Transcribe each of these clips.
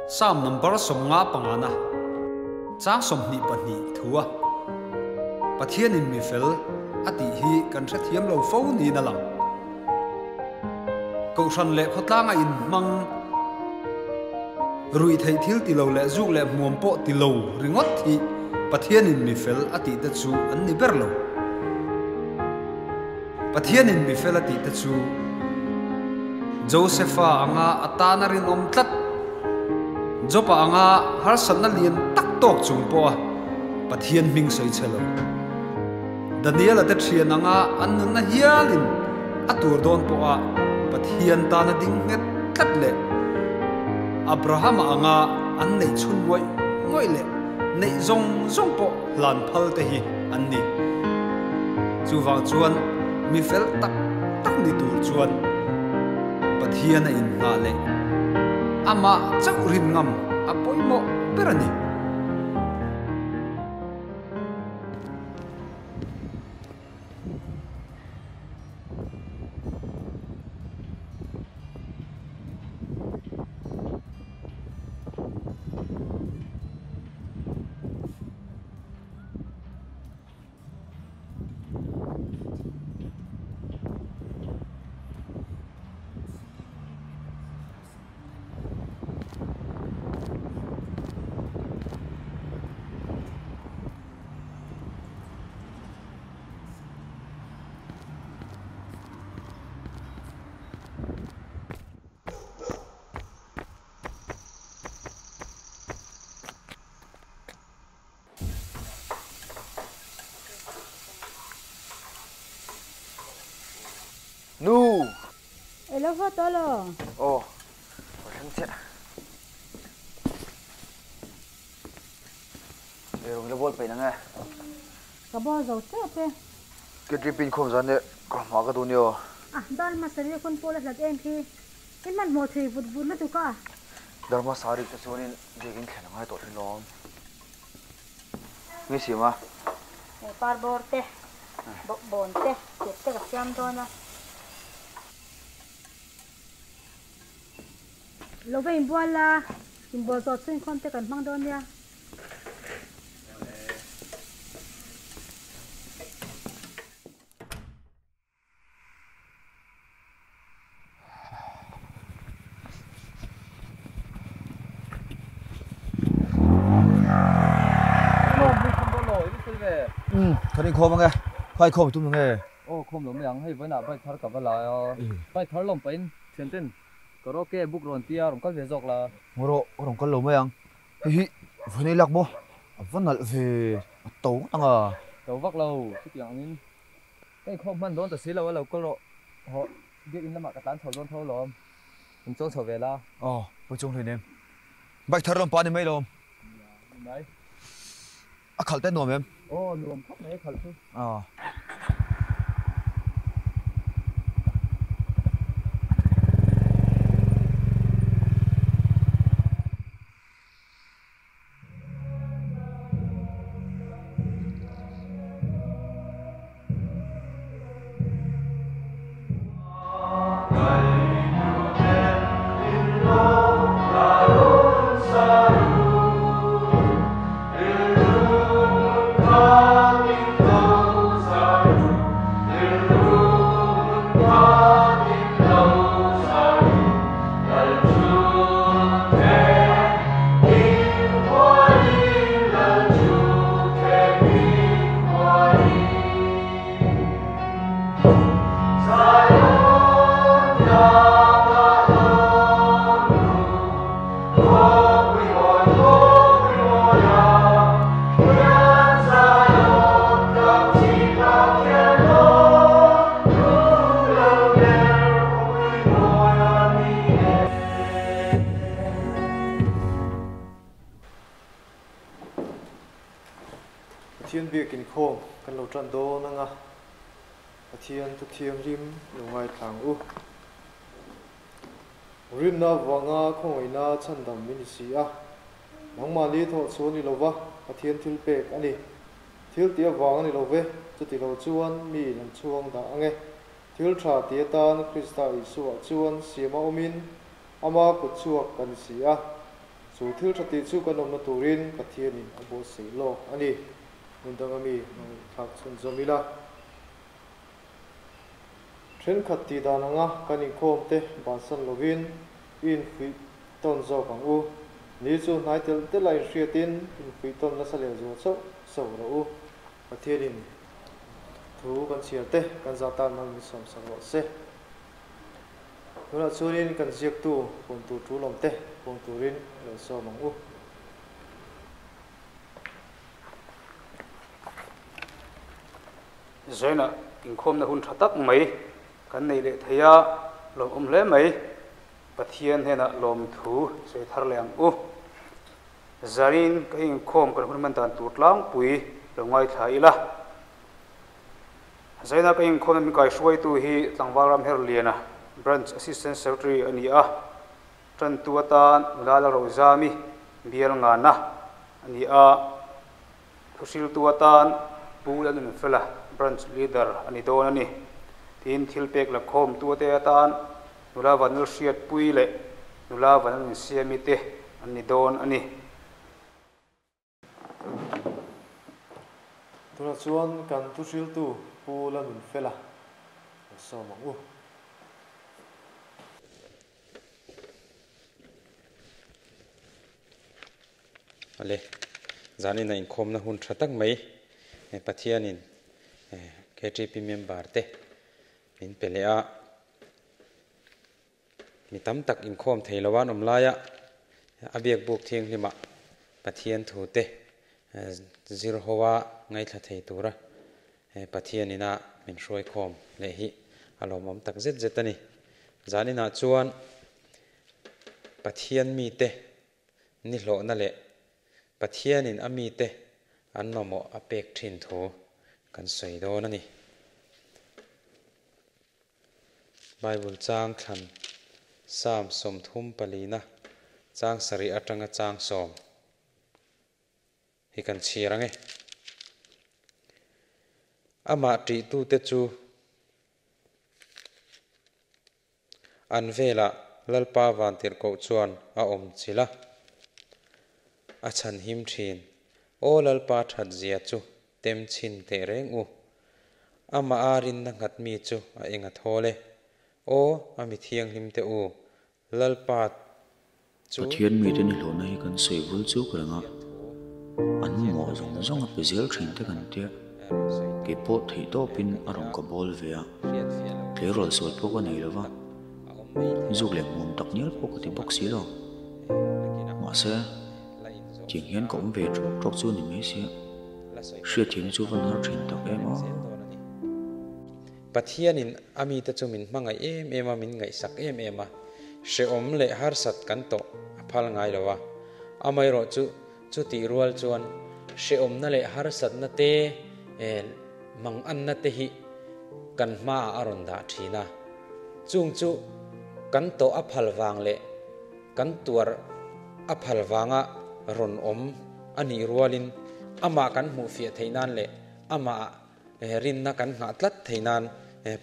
Psalm number 55 na chang 22 thua Pathianin mi fel a tih hi kan hrethiam lo fo niin a lang. Kohhran leh khawtlanga inhmang ruih theih thil ti lo leh zuk leh hmuam pawh ti lo ringawt hi Pathianin mi fel a tih te chu an ni ber lo. Pathianin mi fel a tih te chu Josefa anga a tana rinawm tlat, Job-a anga harsatna lian tak tawk chung pawha Pathian hming sawi chhe lo. Daniel-a te thian anga an nunna hialin a tur dawn pawha Pathian tana ding nghet tlat leh Abraham-a anga an neih chhun ngawih ngawih leh neih zawng zawng pawh hlan phal te hi an ni. Chuvang chuan mi fel tak tak ni tur chuan Pathian a inngah leh amah chauh rin ngam a pawimawh ber a ni. Nu! Elo haw tawh lo? Aw, ka thleng chiah. Ei rawng ila bawl peih nang e. Ka bawl zo tep e. Ke drip in khawm zan leh ka hma ka duh nia aw. A, dar hmasa ri hun pawh la hlat em khi. I hmanhmawh thei vut vut lutuk a. Dar hmasa rik te chuanin biakin thlen a ngai tawh thin lawm. Nge siam a? He par bawr te, bawkbawn te, kep te ka siam dawn a. Lo va inbual la, inbual zawh chu inkhawm te kan hmang dawn nia. Kan inkhawm ange, khawi khawm tum ange. Aw khawm lo mai ang, hei vawiinah bike thar ka va la a, bike thar lawm pahin thianten karaoke book rawn tia rawn kal ve zawk la. Ngaw rawh, rawn kal lo mai ang. Hei hi vawiin ei lak maw? A va nalh ve, a to ngawt ang a. To vak lo, chutiang angin Ka inkhawm hman dawn ta si lo a lo kal rawh hawh biakinn lamah ka tlan chho dawn tho alawm in chuang chho ve la. Aw pawi chuang hlei nem. Bike thar lawm pa ni mai lawm. Nia ni mai. A khalh te nuam em? Aw nuam khawp mai a khalh chu. Aw. Pathian biak inkhawm kan lo tan dawn ang a, Pathian thu thianghlim lo ngaithla ang u. Rinna avanga khawngaihna chhandam min ni si a, nangmahni thawh chu a ni lo va, Pathian thil pek a ni. Thil tih avang a ni lo ve, chuti lo chuan mi in an chhuang dah ang e. Thil tha ti atan Krista Isua chuan siama awmin ama kut chhuak kan si a. Chu thil tha tih chu kan awmna turin Pathianin a buatsaih lawk a ni. Hmun danga mi ngaihthlak chhunzawm ila. Thenkhat tih dan anga kan inkhawm te bansan lovin i infuih tawn zawk ang u. Ni chu hnai telh telh a inhriatin infuih tawn nasa leh zual chauh chauh rawh u. Pathianin thu kan chhiar te kan zah tan hmang min sawmsak rawh se. Tunah chuanin kan ziaktu puan tur tul awm te puang turin lo sawm ang u. Zainah inkhawmna hun tha tak mai kan nei leh thei a, lawmawm hle mai. Pathian hnenah lawmthu sawi thar leh ang u. Zanin ka inkhawm kan hun hman dan tur tlangpui lo ngaithla ila. Zaina ka inkhawmna min kaihruaitu hi Tlangval Ramherliana, Branch Assistant Secretary a ni a, tantu atan Nula Lalrozami bial ngana a ni a, thuhriltu atan Pu Lalnunfela, Branch Leader a ni dawn a ni. Tin, thilpek lakhawmtu te atan Nula Vanlalhriatpui leh Nula Vanlalnunsiami te an ni dawn a ni. Tunah chuan kan thuhriltu Pu Lanunfela lo sawm ang u. Ale, zanin a inkhawmna hun tha tak mai Pathianin KTP member te min pe leh a. Mi tam tak inkhawm thei lo an awm laia a biakbuk thianghlimah Pathian thute zir hoa ngaithla thei tura Pathian ina min hruaikhawm leh hi a lawmawm tak zet zet a ni. Zaninah chuan Pathian mite nihlawhna leh Pathianin a mite an mamawh a pek thin thu kan sawi dawn a ni. Bible chang thlan Psalm 34 chang sarih atanga chang sawm hi kan chhir ang e. Amah tihtute chu an velah Lalpa vantirhkoh chuan a awm chilh a, a chhan him thin. Aw Lalpa that zia chu tem chhin teh reng u. Amah a rinna nghat mi chu a eng a thawl e. Aw, a mi thianghlim te u, Lalpa chu Pathian mite ni hlawhna hi kan sawi vul chuk reng a, an mamawh zawng zawng a pe zel thin te kan tia. Kei pawh theih tawpin a rawn ka bawl ve a, tleirawl sual pawh ka nei lo va, zuk leh hmuam tak ngial pawh ka ti bawk si lo. Mahse, tiang hian ka awm ve tawk tawk chu a ni mai sia. Hriatthiam chu van har thin tak em aw. Pathianin a mite chu min hmangaih em em a, min ngaihsak em em a, hrehawm leh harsat kan tawh a phal ngai lo a. Amaherawh chu chutih rual chuan hrehawmna leh harsatna te manganna te hi kan hmaah a rawn dah thin a. Chung chu kan tawh a phal vang leh kan tuar a phal vanga rawn awm a nih rualin amah kan hmuh fiah theih nan leh amah rinna kan nghah tlat theih nan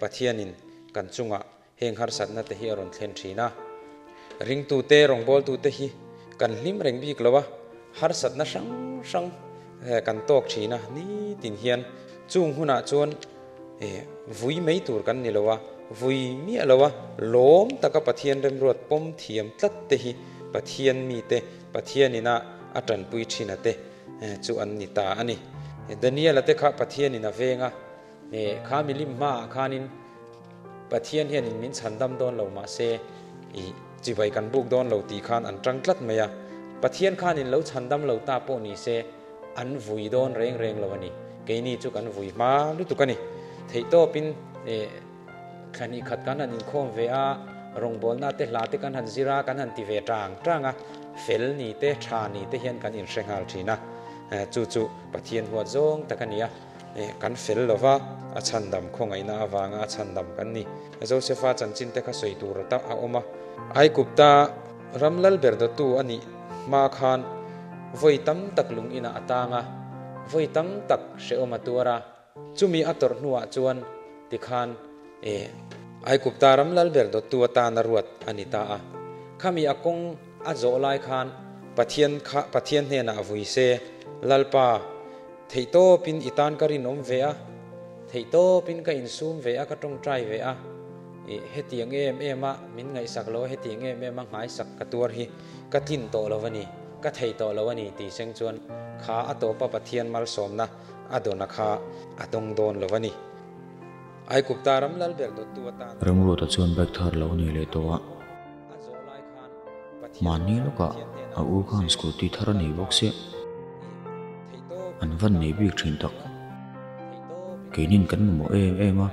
Pathianin kan chungah heng harsatna te hi a rawn thlen thin a. Ringtute, rawngbawltute hi kan hlim reng bik lo a, harsatna hrang hrang kan tawk thin a, nitin hian chung hunah chuan vui mai tur kan ni lo a, vui miah lo a, lawm taka Pathian remruat pawm thiam tlat te hi Pathian mite Pathianina a tanpui thin a te chu an ni ta a ni. Daniel-a te kha Pathianin a veng a, kha milim hmaah khanin Pathian hianin min chhandam dawn lo mahse i chibai kan buk dawn lo tih khan an tang tlat mai a. Pathian khanin lo chhandam lo ta pawh ni se an vui dawn reng reng lo a ni. Keini chu kan vui hma lutuk a ni. Theihtawpin Thla khat kan han inkhawm ve a, rawngbawlna te hla te kan han zir a, kan han ti ve tang tang a, fel ni te, tha ni te hian kan inhre nghal thin a, chu chu Pathian huat zawng tak a ni a, kan fel lo va, a chhandam khawngaihna avanga a chhandam kan ni. Josefa chanchin te kha sawi tur ta a awm a, Aikupta ram lal ber dawtu a nih hma khan vawi tam tak lung inah a tang a, vawi tam tak hrehawm a tuar a, Chumi a tawrh hnuah chuan tikhan e Aikupta ram lal ber dawttu atana ruat a ni ta a. Khami a kawng a zawh lai khan Pathian kha Pathian hnenah vui se, Lalpa, theihtawpin i tan ka rinawm ve a, theihtawpin ka insum ve a, ka tawngtai ve a, i hetiang em em a min ngaihsak lo a, hetiang em em a nghaisak ka tuar hi ka tlin tawh lo a ni, ka thei tawh lo a ni tih seng chuan kha a tawpa Pathian malsawmna a dawna kha a dawng dawn lo a ni. Aigupta ram lal ber dawttu atan. Remruata chuan bike thar lo nei leh tawh a. Mahni lawkah a u khan scooty thar a nei bawk sia. An van nei bik thin tak. Keinin kan mamawh em em a.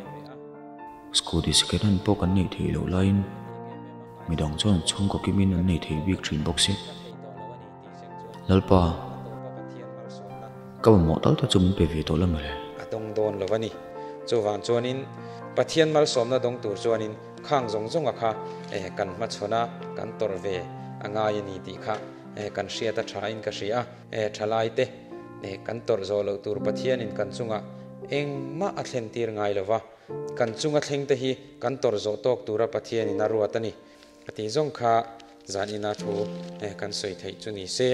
Scooty second hand pawh kan neih theih loh laiin midang chuan chhungkaw kimin an nei thei bik thin bawk sia. Lalpa, ka mamawh tal te chu min pe ve tawh la mawle. A dawng dawn lo a ni. Chuvang chuanin Pathian malsawmna dawng tur chuanin khang zawng zawnga kha kan hmachhawn a, kan tawrh ve a ngai a ni tih kha kan hriat a thain ka hria a. Thalai te kan tawrh zawh loh tur Pathianin kan chungah engmah a thlen tir ngai lo va, kan chunga thleng te hi kan tawrh zawh tawk tura Pathianin a ruat a ni. A tih zawng kha zan ina thu kan sawi theih chu ni se,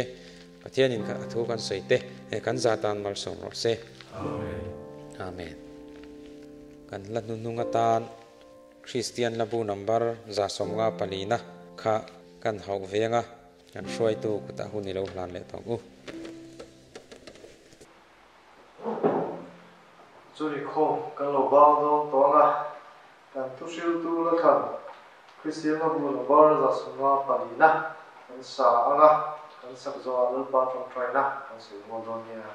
Pathianin a thu kan sawi te kan za tan malsawm rawh se. Amen. Kan hla hnuhnung atan Kristian Labu number 154 na kha kan hauh veng a, kan hruaitu kutah hun i lo hlan leh tawh ang u. Chumi khawm kan lo bang dawn tawh ang a, Kan thuhriltu la thlan Kristian Labu number 154 na kan sa ang a, kan sak zawhah Lalpa tawngtaina kan sawi mual dawn nia.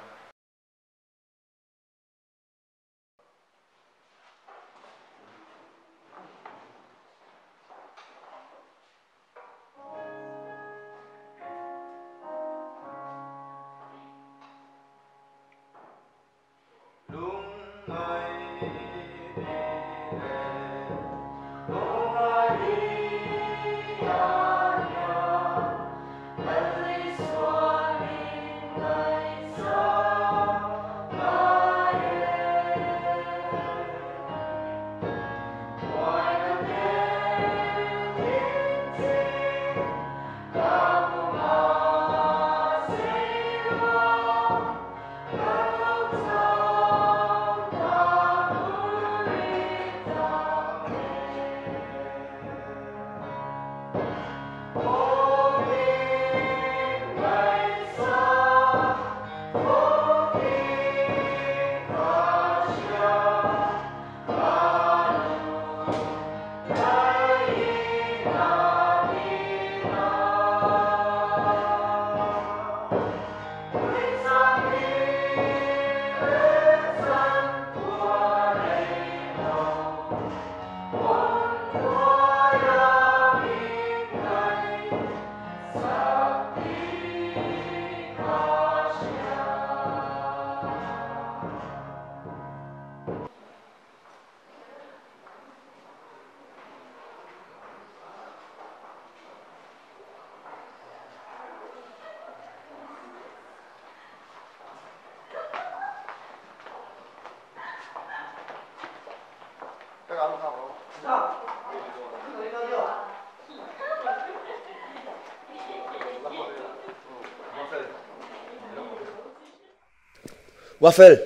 Waffle!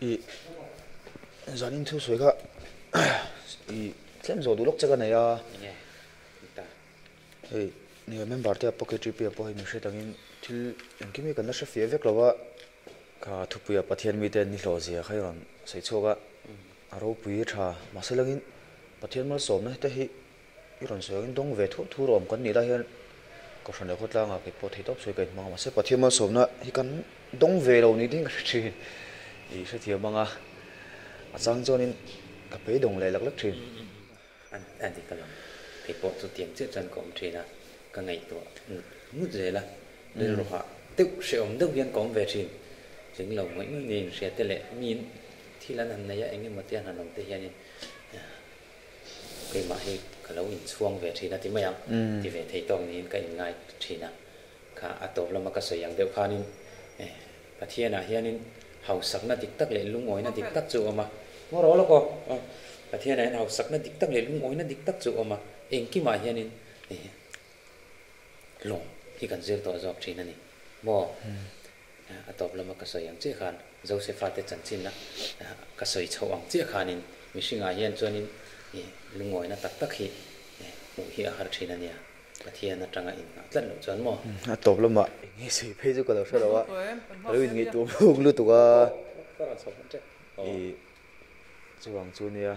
I zanin thu sawi kha i tlem zawh duh lawk che ka nei a. Enge? Ta. Hei nia member te a pawh KTP ah pawh hei min hriat angin thil engkim hi kan la hre fiah vek lo a. Kha thupuia Pathian mite an ni hlawh zia kha i rawn sawi chhuak a, a ropui a tha. Mahse langin Pathian malsawmna te hi i rawn sawi angin dawng ve thur thur awm kan nih lai hian Kohhran leh khawtlangah kei pawh theihtawp sawi ka inhmang a, mahse Pathian malsawmna hi kan dawng ve lo ni ding ka hre thin. I hrethiam ang a, a chang chuanin ka beidawng leh lak lak thin. A dik alawm, kei pawh chutiang chiah chuan ka awm thin a, ka ngaihtuah ngut ngut zel a, rilru hah deuh hrehawm deuh hian ka awm ve thin. Tling lo ngawih ngawih niin hria te leh miin thil an han nei a, eng emaw te an han awm te hianin keimah hi ka lo inchhuang ve thin a ti mai ang, ti ve thei tawk niin ka inngai thin a, kha a tawp lama ka sawi ang deuh khanin Pathianah hianin hausakna dik tak leh lungawina dik tak chu a awm a. Maw rawh lawk aw. Aw. Pathianah hian hausakna dik tak leh lungawina dik tak chu a awm a. Engkimah hianin lawm hi hi kan zir tawh zawk thin a ni maw? A tawp lama ka sawi ang chiah khan Josefa te chanchinna ka sawi chhoh ang chiah khanin mihringah hian chuanin lungawina tak tak hi hmuh hi a har thin a nia. Pathian atanga innghah tlat loh chuan maw? A tawp lamah eng nge sawi phei chu ka lo hre lo a, ka lo inngaihtuah buk lutuk a. I chuvang chu nia.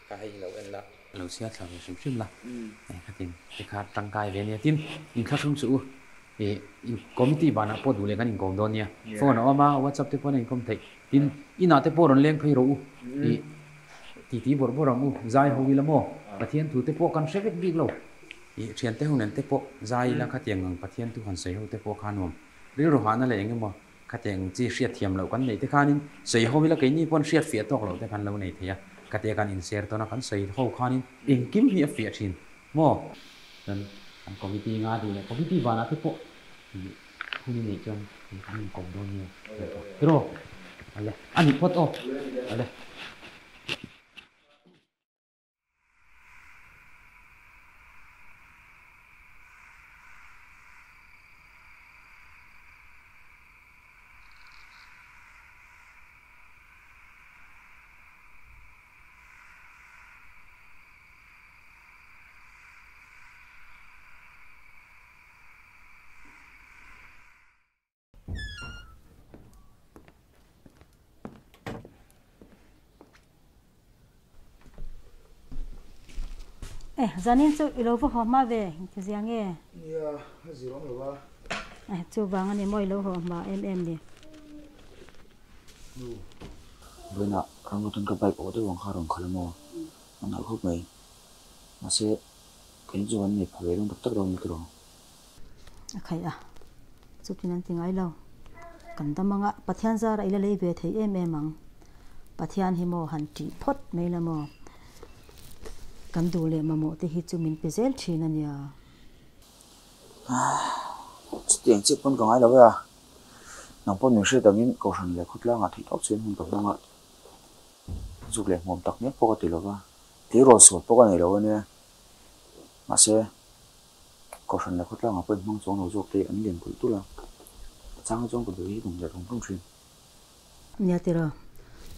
Ka hei lo en la. Lo chhiar thla ve hrim hrim la. Khatin tikha tangkai ve nia. Tin, inthlahrung chu u. I committee banah pawh duh leh kan inkawm dawn nia. Phone a awm a, WhatsApp te pawh an inkawm theih. Tin, inah te pawh rawn leng phei rawh u. I titi bawrh bawrh ang u, zai ho ila maw? Pathian thu te pawh kan hre vek bik lo. I thiante ho nen te pawh zai ila khatiang ang Pathian thu han sawi ho te pawh kha nuam. Rilru hahna leh eng emaw khatiang ang chi hriatthiam loh kan neih te khanin sawi ho ila keini pawn hriatfiah tawk loh te kan lo nei thei a. Khatia kan inser tawn a kan sawi ho khanin engkim hi a fiah thin maw? Chuan kan committee nga duh leh committee vanah te pawh hun i neih chuan kan inkawm dawn nia. Tiraw? Ale. A nih phawt aw. Ale. Eh, zanin chu i lo va haw hma ve, ti zia nge? Nia, a zir awm lo va. Eh, chuvang a ni maw i lo haw hma em em ni? Nu, vawiinah ramrutan ka bike awh deuh ang kha a rawn khalh a maw? A nalh khawp mai. Mahse, kei chu an nei pha ve dawn tak tak dawn tiraw? A khaih a, chutin an ti ngai lo. Kan dam anga Pathian zara i la lei ve thei em em ang. Pathian hi maw han tih phawt mai la maw? Kan duh leh mamawh te hi chu min pe zel thin a nia. Chutiang chiah pawn ka ngai lo e a, nang pawn min hriat angin Kohhran leh khawtlangah theih tawp chuan hun ka hmang a, zuk leh hmuam tak mek pawh ka ti lo va, tleirawl sual pawh ka nei lo a nia. Mahse, Kohhran leh khawtlangah pawh inhmang chuang lo zawk te an lian tulh tulh a, a chang chuan ka bel hi tum leh rum rum thin. Nia tiraw,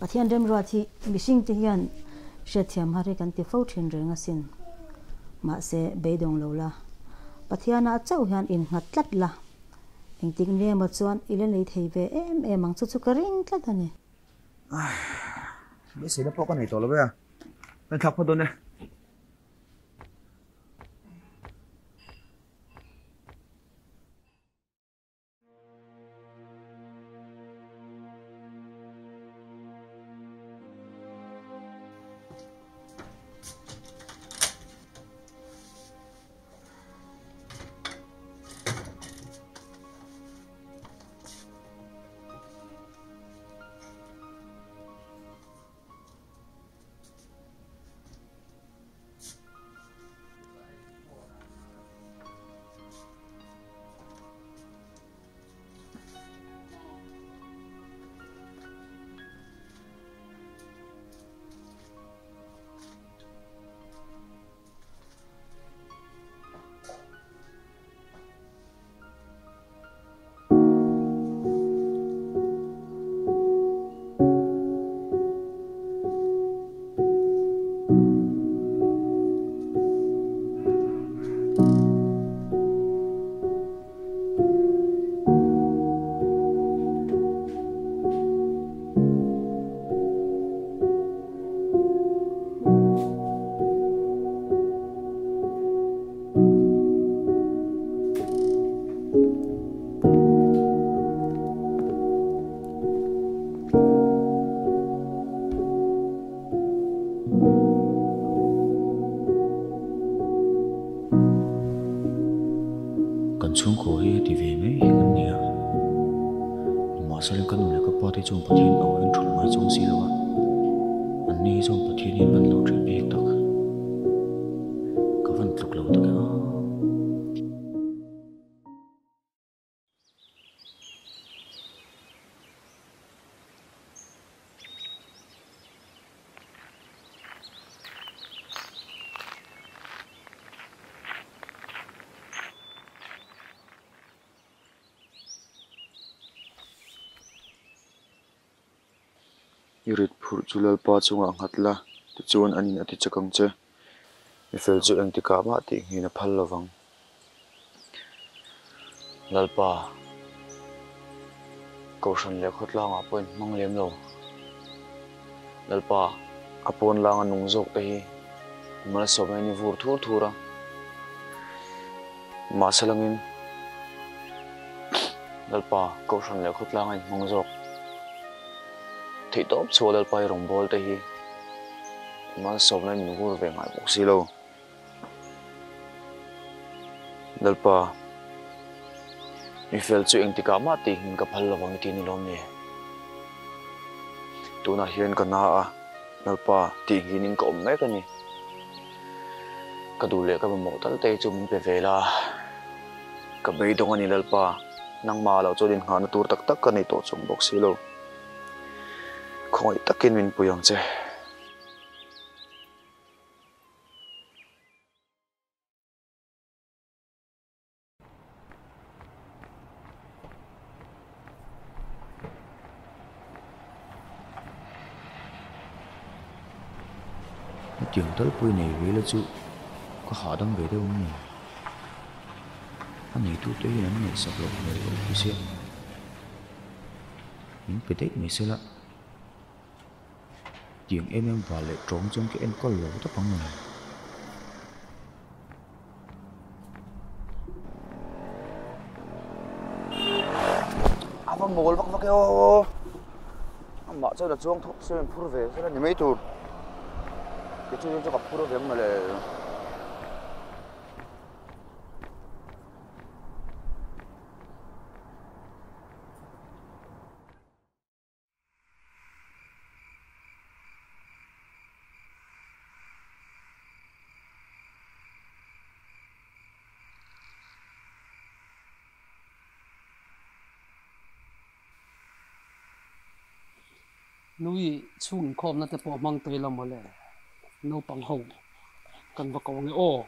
Pathian remruat hi mihring te hian hriatthiam har hi kan ti fo thin reng asin. Mahse, beidawng lo la, Pathiana a chauh hian innghat tlat la, engtik nge emaw chuan i la nei thei ve em em ang chu chu ka ring tlat a ni. Beiseina pawh ka nei tawh lo e a, ka inthlak phawt dawn e. Kan chhungkaw hi heti ve mai hi kan ni a, nimahsela ka nu leh ka pa te chuan Pathian aw en thulh ngai chuang si lo a, an ni hi chuan Pathian hi an ban lo thin bik tak. Ka van tluk lo tak e a. I rit phurh chu Lalpa chungah nghat la, tichuan anin a ti chak ang che. Mi fel chu engtikah mah tih nghin a phal lovang. Lalpa, Kohhran leh khawtlangah pawh in hmang lem lo. Lalpa, a pawn langa nung zawk te hi malsawmna in i vur thur thur a. Mahse langin Lalpa, Kohhran leh khawtlanga in hmang zawk. Theihtawp chhuah Lalpa i rawngbâwl te hi malsawmna in min vur ve ngai bawk si lo. Lalpa, mi fel chu engtikah mah tih hmin ka phal lovang i ti ni lawm ni? Tunah hian ka na a, Lalpa, tih nghinin ka awm mek a ni. Ka duh leh ka mamawh tal te chu min pe ve la. Ka beidawng a ni Lalpa, nangmah loh chuan inngahna tur tak tak ka nei tawh chuang bawk si lo. Khawngaih takin min pui ang che. Hetiang tal pawhin nei ve la chu ka hahdam ve deuh ang ni. A neitute hian an ngaihsak loh hmel loh khi sia. Min pe daih mai sela. Tiang em em val leh tawng chuan ka enkawl lo tawp ang le. A va mawl vak vak e aw. Amah chuan a chuang thawk se min phur ve sela ni mai tur. Kei chu chu ka phur ve ang mawle. Nui chhung inkhawmna te pawh hmang tawh ila mawle, naupang ho kan va ko ange aw.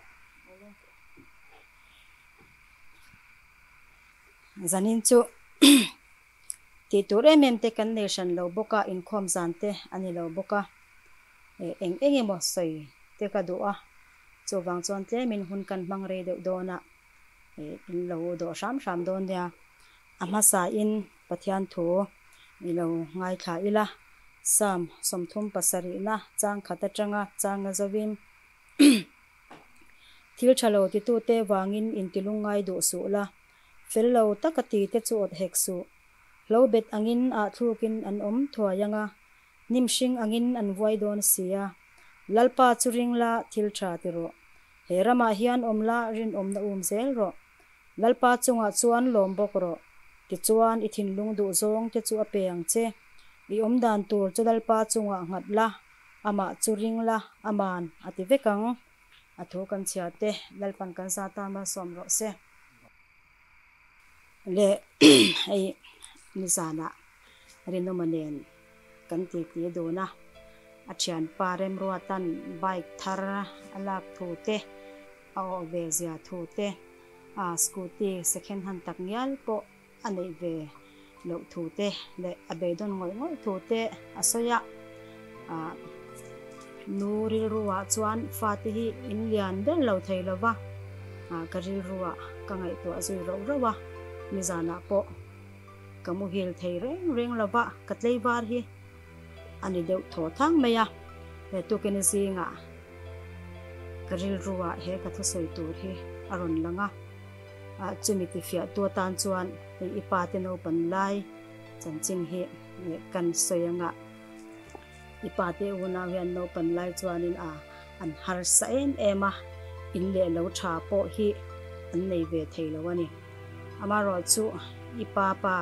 Zanin chu Tih tur em em te kan nei hran lo bawk a, inkhawm zan te a ni lo bawk a, eng eng emaw sawi te ka duh a, chuvang chuan tlemin hun kan hmang rei deuh dawn a, in lo dawh hram hram dawn nia. A hmasain Pathian thu i lo ngaithla ila, Psalm 37na chang khat atanga changa zovin Thil tha lo titute vangin intilungngai duh suh la, Fel lo taka ti te chu awt hek suh. Hlo bet angin ah thlukin an awm thuai anga, hnim hring angin an vuai dawn si a. Lalpa chu ring la, thil tha ti rawh. He ramah hian awm la, rinawmna um zel rawh. Lalpa chungah chuan lawm bawk rawh. Tichuan i thinlung duh zawng te chu a pe ang che. I awm dan tur chu Lalpa chungah nghat la, amah chu ring la, aman a ti vek ang. A thu kan chhia te Lalpan kan za tan malsawm rawh se. Le hei nizanah Rinawma nen kan titi dun a, a thianpa Remruatan bike thar a lak thu te, a awh ve zia thu te, a scooty second hand tak ngial pawh a neih ve loh thu te leh a beidawn ngawih ngawih thu te a sawi a. Ah, nu rilruah chuan fate hi in lian ber lo thei lo va, ah, ka rilruah ka ngaihtuah zui rauh rauh a, nizanah pawh ka muhil thei reng reng lo va, ka tleivar hi a ni deuh thaw thang mai a, he tukin zingah ka rilruah he ka thusawi tur hi a rawn lang a. Ah, chumi tifiahtu atan chuan hei i pa te naupan lai chanchin hi kan sawi anga i pa te unau hian naupan lai chuanin a an harsa em em a, in leh lo tha pawh hi an nei ve thei lo a ni. Amaherawh chu i pa pa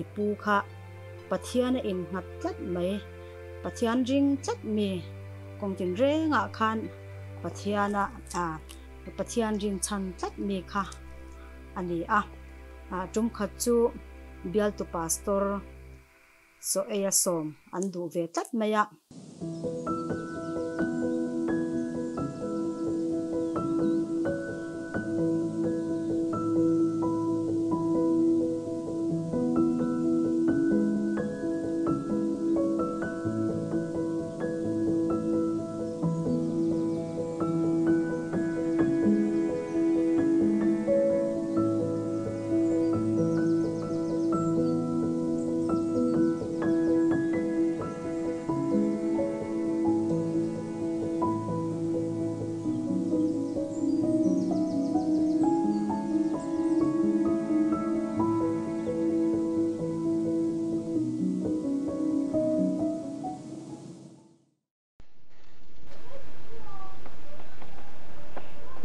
i pu kha Pathian a innghat tlat mai, Pathian ring tlat mi kawng tinrengah khan Pathiana ah Pathian rinchhan tlat mi kha a ni a. Tum khat chu bialtu pastor chaw eia sawm an duh ve tlat mai a.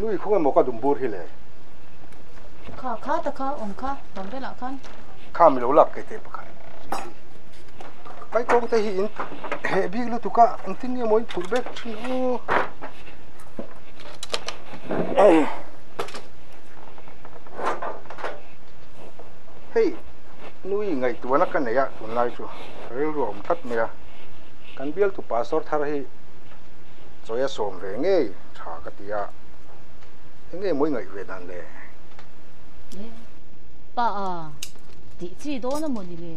Nui khawnge maw ka dum bur hi le? Kha kha ta kha awm kha bang velah khan. Kha mi lo lak kei teh pakhat hi. Kai kawng te hi in heh bik lutuk a, engtin nge maw in phurh vek thin aw. Hei nui ngaihtuahna ka nei a tunlai chu rilru a awm tlat mai a, kan bialtu pastor thar hi chawi a sawm ve ngei tha ka ti a, eng nge mawi ngaih ve dan le? Pa a tih chi dawn a maw ni le?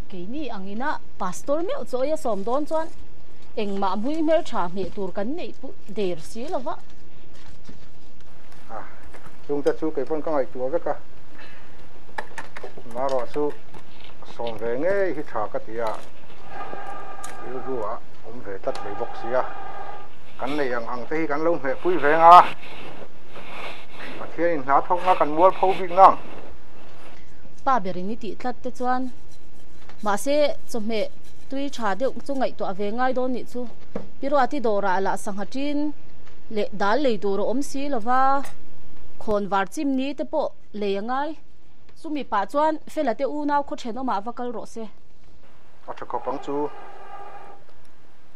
Keini angina pastor meuh chawi a sawm dawn chuan engmah mui hmeltha hmeh tur kan neih pawh der si lo va. A, chungte chu kei pawn ka ngaihtuah vek a, marawh chu sawm ve ngei hi tha ka ti a, rilru ah awm ve tlat mai bawk sia, kan nei ang ang te hi kan lo hmeh pui veng a, Pathianin hna thawk nga kan mual pho bik nang. Pa berin i tih tlat te chuan mahse chawhmeh tui tha deuh chu ngaihtuah ve ngai dawn nih chu. Pi Ruati dawrah lah sangha ṭin leh dal lei tur a awm si lo va, khawn var chim ni te pawh lei a ngai. Chumi pah chuan Fela te unau khaw ṭhenawmah va kal rawh se. A ṭha khawp ang chu.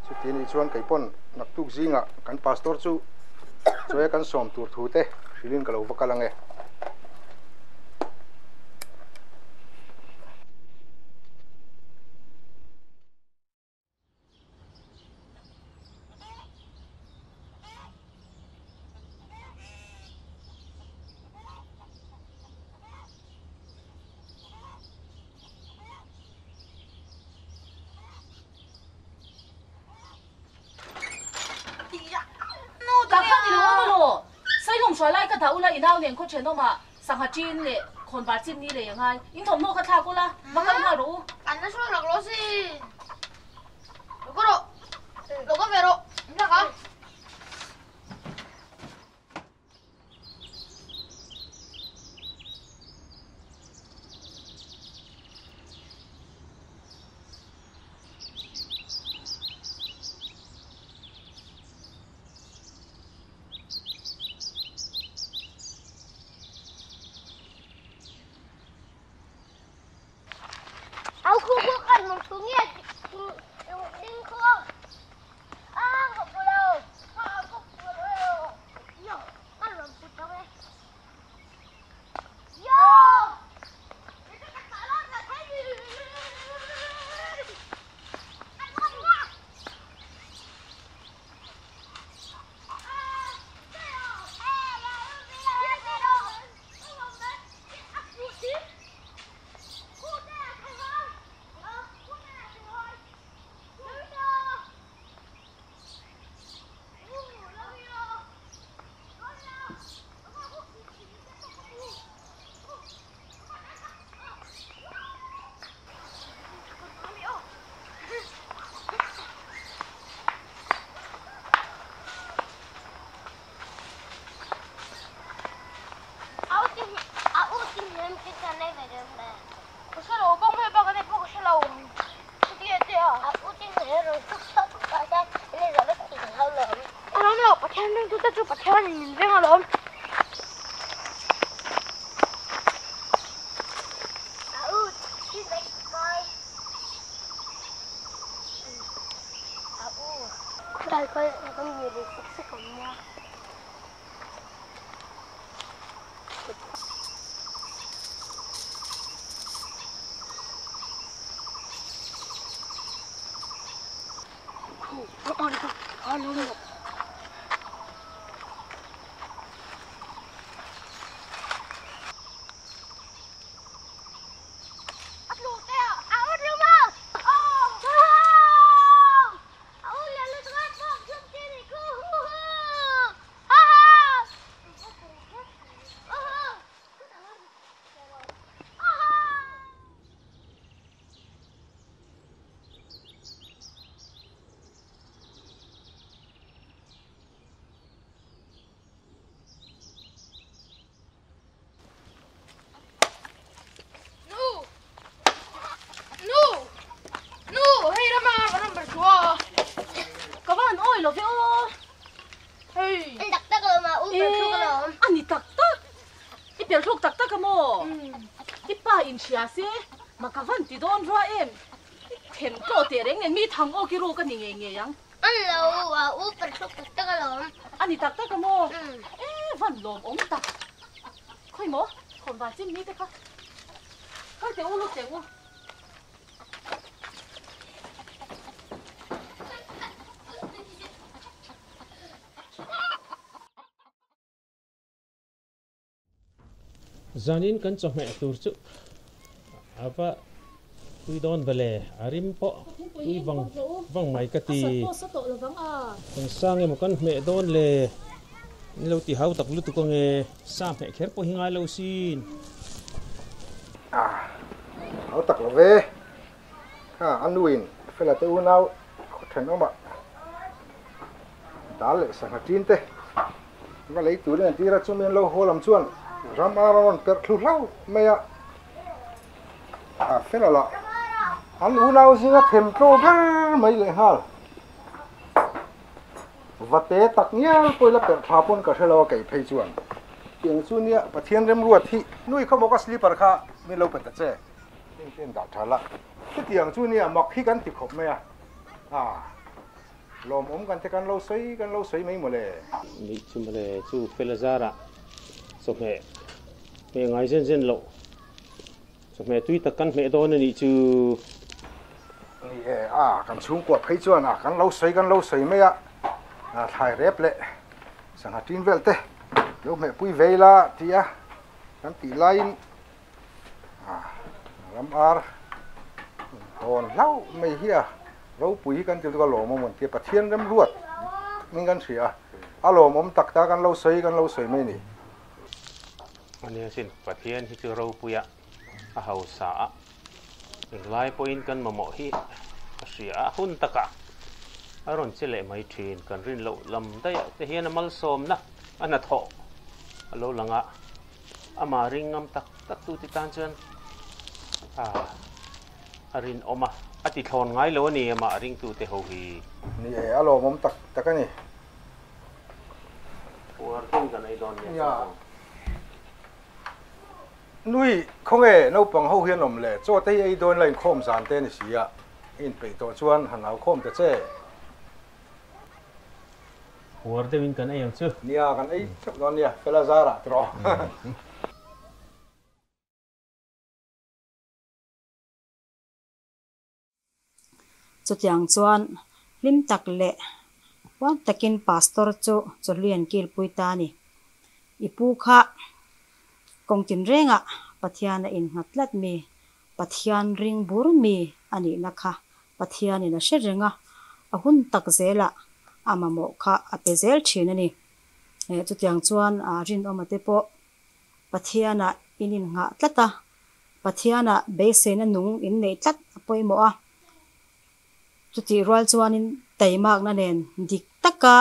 Chuti nih chuan kei pawn naktuk zingah kan pastor chu chawi a kan sawm tur thu te hrilhin ka lo va kal ang e. Ka khan i lo awm alaw? Sailung hruai lai ka dah ula i nau nen khaw thenawmah sangha ṭin leh khawnvar chin ni lei a ngai. In thawmhnaw kha thlak ula, va kal nghal rawh u. An la hruai rak lo sin. Lo ka rawh. Lo ka ve rawh. In thlak a. in hria se mak a van ti dawn rua em? Them tawh teh reng nen mi thang awk i ruk a ni ngei ngei ang. An lo a u per thluk tak tak alawm. A ni tak tak a maw? E van lawm awm tak. Khawi maw? Khawnvar chin mi te kha. Kal teh u lut teh u. Zanin kan chawhmeh tur chu a va tui dawn ve le, a rim pawh tui vang vang mai ka ti. Eng sang emaw kan hmeh dawn le, in lo ti hau tak lutuk ange, sa hmeh kher pawh hi ngai lo sin. A hau tak lo ve, kha a nuin fela te unau khaw thenawmah Dal leh sangha ṭin te va lei turin an tir a, chumi an lo haw lam chuan ram ar a rawn perh thlu hlauh mai a, a fel a lah an unau zinga them tlaw ber mai leh nghal. Vate tak ngial pawh ila perh thla pawn ka hre lo a kei phei chuan. Tiang chu nia Pathian remruat hi. Nui khaw bawk a slipper kha min lo pe ta che. Heng te an dah tha la. Chutiang chu nia mak hi kan ti khawp mai a. Aa. Lawmawm kan te kan lo sawi kan lo sawi mai mawle. Nih chu mawle chu Fela zarah chawhmeh hmeh ngai zen zen loh chawhmeh tui tak kan hmeh dawn a nih chu. Ni e a kan chhungkua phei chuan a kan lo sawi kan lo sawi mai a thlai rep leh sangha tin vel te lo hmeh pui ve ila tia kan tih laiin Ram ar hawn hlauh mai hi a ropui hi kan ti lutuk a lawmawm an ti a, Pathian remruat min kan hria a, a lawmawm tak tak an lo sawi kan lo sawi mai a ni. Ania sin, Pathian hi chu ropuia a hausa a, englai pawhin kan mamawh hi a hria a, hun takah a rawn che leh mai thin, kan rin loh lam daihah te hian a malsawmna a hnathawh a lo lang a. Amah ring ngam tak tak tu te tan chuan a rinawm a, a ti thlawn ngai lo a ni amah ringtu te ho hi. Ni e, a lawmawm tak tak a ni. Puar deuhin kan ei dawn nia chu. Nui, khawnge naupang ho hian awm le, chaw te hi ei dawn la inkhawm zan te a ni si a, i inpeih tawh chuan han au khawm ta che. Puar deuhin kan ei ang chu. Nia, kan ei theuh dawn nia, Fela zarah ti rawh. Chutiang chuan hlim tak leh huam takin Pastor chu chawhlui an kilpui ta a ni. I pu kha kawng tinrengah Pathian a innghat tlat mi, Pathian ring bur mi a nihna kha Pathianin a hre reng a, a hun tak zelah a mamawh kha a pe zel thin a ni. Chutiang chuan rinawma te pawh Pathianah in innghah tlat a, Pathianah beiseina nung in neih tlat a pawimawh a. Chutih rual chuanin taimakna nen dik taka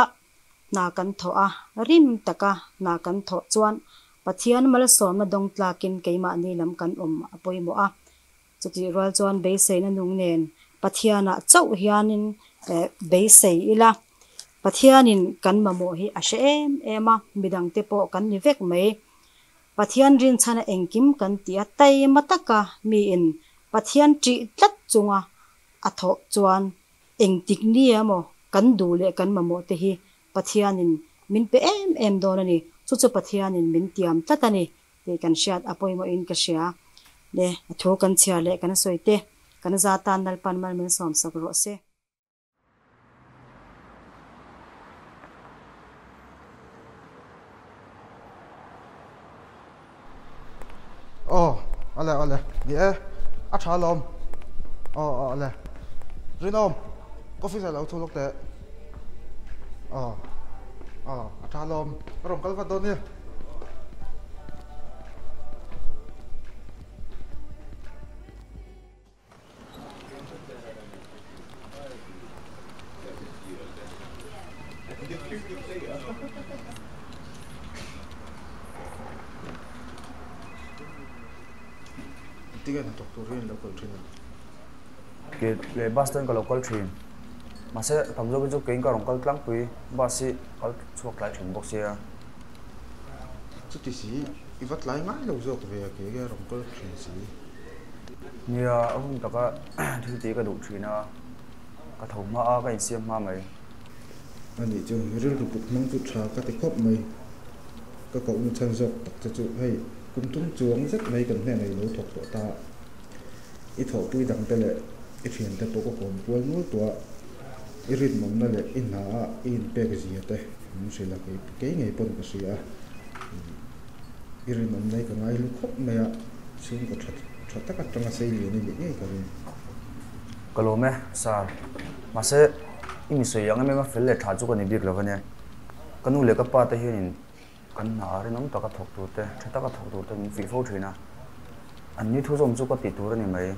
hna kan thawh a, rim taka hna kan thawh chuan Pathian malsawmna dawng tlakin keimahni lam kan awm a pawimawh a. Chutih rual chuan beiseina nung nen Pathianah chauh hianin beisei ila, Pathianin kan mamawh hi a hre em em a, midangte pawh kan ni vek mai. Pathian rinchhana engkim kan tih a taima taka miin Pathian ṭih tlat chunga a thawh chuan engtik ni emaw kan duh leh kan mamawh te hi Pathianin min pe em em dawn a ni. Chu chu Pathianin min tiam tlat a ni. Tih kan hriat a pawimawhin ka hria. Le, a thu kan chhiar leh kan sawi te, kan za tan Lalpan mal min sawmsak rawh se. Aw, ale ale, ni e, a tha alawm. Aw aw ale, Rinawm, office ah lo thu lawk teh. Aw, aw, a tha alawm, ka rawn kal vat dawn nia. Tinge hnathawk tur hian lo kal thin a? Ke leh bus ten ka lo kal thin. Mahse tam zawkin chu keiin ka rawn kal tlangpui bus hi kal chhuak tlai thin bawk sia. Chuti si, i va tlai ngai lo zawk ve a ke ke a rawn kal thin si. Nia, a hun taka thil tih ka duh thin a, ka tho hma a, ka insiam hma mai. Anih chu, rilru kut hmang chu tha ka ti khawp mai. Ka kohna chhan zawk tak che chu hei kum thum chuang zet mai kan hnenah i lo thawk tawh ta. I thawhpui dangte leh i thiante pawh ka kawm kual nual tawh a, i rinawmna leh i hna a i inpek zia te min hrilh a, kei kei ngei pawn ka hria a, i rinawmna hi ka ngai hlu khawp mai a, chhungkaw tha tha tak atanga sei lian i nih ngei ka ring. Ka lawm e, Sir. Mahse, i mi sawi ang em em a fel leh tha chu ka ni bik lo ania. Ka nu leh ka pa te hianin kan hna ah rinawm taka thawk tur te, tha taka thawk tur te min fih fo thin a. An ni thu zawm chu ka tih tur a ni mai.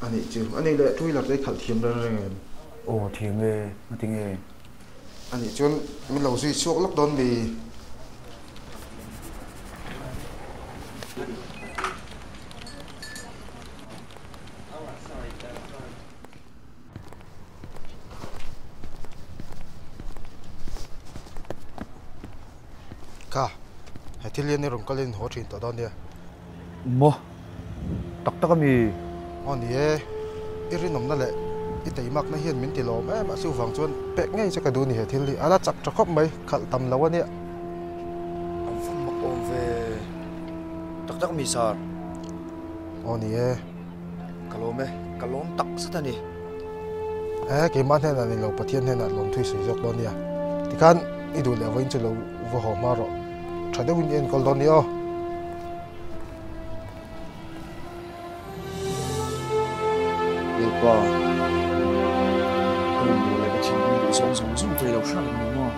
A nih chu. A nih leh two wheeler te i khalh thiam reng reng em? Aw thiam e, ngati nge? A nih chuan min lo zui chhuak lawk dawn mi? Kha, he thil hian i rawn kal in haw thin tawh dawn nia. Maw? Tak tak a mi? Aw ni e, i rinawmna leh i teimakna hian min ti lawm em a, chuvang chuan pek ngei che ka duh ni he thil hi, a la chak tha khawp mai, khalh tam lo a nia. An va mak awm ve, tak tak a mi sir? Aw ni e. Ka lawm e, ka lawm tak zet a ni. Eh, keimah hnenah ni lo, Pathian hnenah lawmthu i sawi zawk dawn nia. Tikhan i duh leh vawiin chu lo va haw hma rawh. Tha deuhin i enkawl dawn nia aw. Lalpa, ka mamawh leh ka thinlung duh zawng zawng zawng te i lo hriat ang ni maw?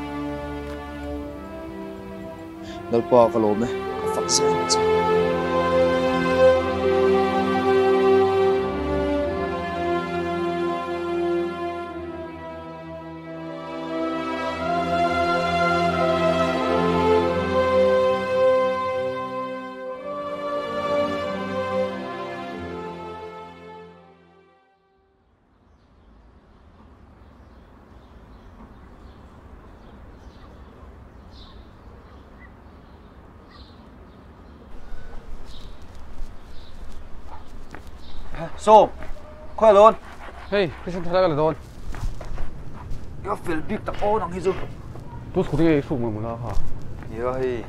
Lalpa ka lawm e, ka fak zel ang che. Sawm, khawi dawn? Hei, Christian thlalak a la dawn. Ka fel bik tak aw nang hi chu. Tu chhu tinge i hruk mai mawla kha. Nia hei,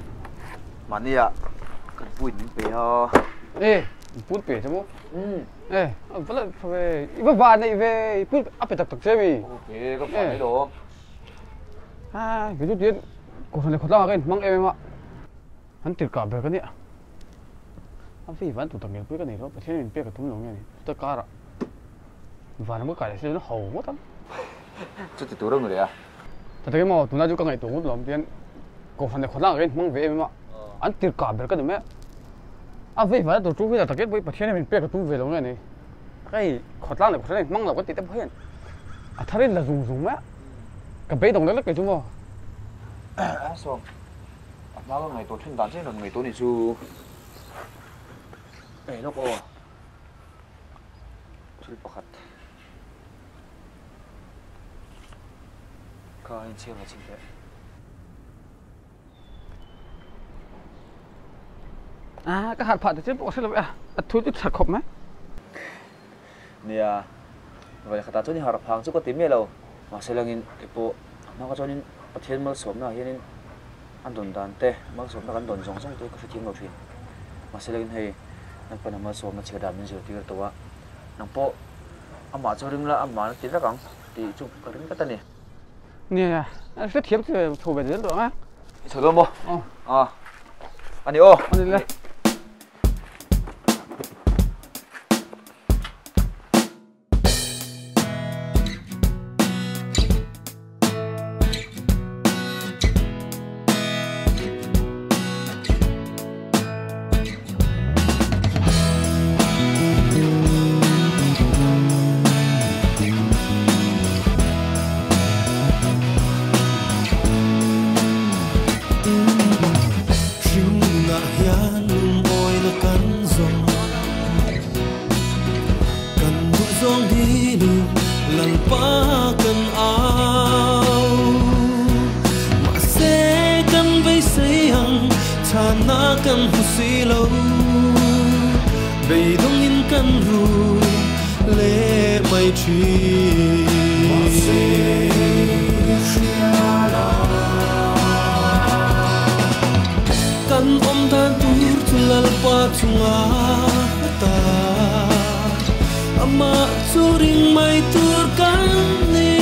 mahnia kan puin min pe a. E, put pe che maw? E, va la tha ve, i va va neih ve, i put a pe tak tak che mi? Ok, ka va nei lo. A, kei chu tian kohhran leh khawtlang ah ka inhmang em em a, an tirhkah ber ka nia. A vei van tur tak ngelpui ka nei lo, Pathian in min pek a tum lo nge ni, chuta karah van lam ka kai leh si lo in ho ngawt ang. Chuti tur a ni leh a. Tak tak emaw, tunlai chu ka ngaihtuah ngawt lo ang tian kohhran leh khawtlang ah ka inhmang ve em em a, an tirhkah ber ka ni mai a. A vei vana tur chu hi tak takin pawh Pathian hian min pek a tum ve lo nge ni? Hei khawtlang leh khawhran hmang lo ka tih te pawh hian a thar in la zung zung mai a, ka beidawng lek lek kei chu maw? A sawm, a hma ka ngaihtuah thin dan chiah in rawn ngaihtuah ni chu. Ei lawk aw, thil pakhat kha inchhiar ve chhin teh. A ka harh phah ta chiam pawh ka hre lo e a, a thu chu tha khawp mai. Nia, vawi khatah chuan i harh phang chu ka ti miah lo. Mahse langin kei pawh a hma kha chuanin Pathian malsawmna ah hianin a dawn dan te, malsawmna kan dawn zawng zawng te ka hrethiam lo thin. Mahse langin hei Lalpana malsawmna chhiar dan min zirtir tawh a, nang pawh amah chu ring la, amah an ti vek ang tih chu ka ring tlat a ni. Nia, a hrethiam che chho ve zel tawh ang a. I chho dawn maw? Aw. A, a ni aw. A ni le. Beidawngin kan ru leh mai thin. Mahse hria la. Kan awm dan tur chu Lalpa chunga ta. Amah chu ring mai tur kan ni.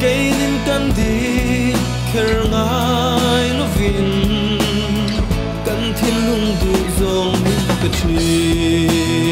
Keinin kan dik kher ngai lovin kan thinlung duh zawng min pe thin.